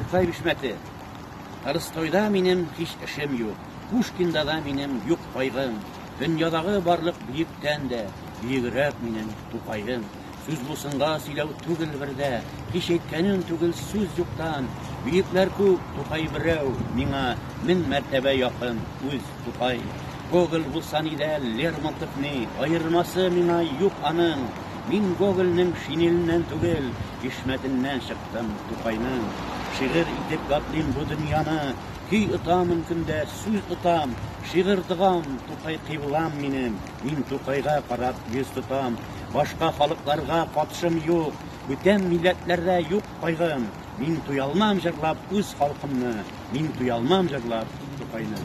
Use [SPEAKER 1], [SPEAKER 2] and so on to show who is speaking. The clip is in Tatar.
[SPEAKER 1] Тукай бишмәте. Толстойда минем һич эшем юк, Пушкинда да минем юк кайгым. Дөньядагы барлык бөектән дә бөегрәк минем Тукаем. Сүз булсынга сөйләү түгел бер дә, һич әйткәнем түгел сүз юктан. Бөекләр күп, Тукай берәү, миңа мең мәртәбә якын үз Тукай. Гоголь булса ни дә, Лермонтов ни, аермасы миңа юк аның. Мин Гогольнең шинеленнән түгел, бишмәтеннән чыктым Тукайның. Шигырь итеп ятлыйм бу дөньяны, көй отамын көндә, сүз отам, шигырь догам, Тукай кыйблам минем, мин Тукайга карап йөз тотам. Башка халыкларга катшым юк, бүтән милләтләрдә юк кайгым. Мин туялмам җырлап үз халкымны, мин туялмам җырлап Тукайны.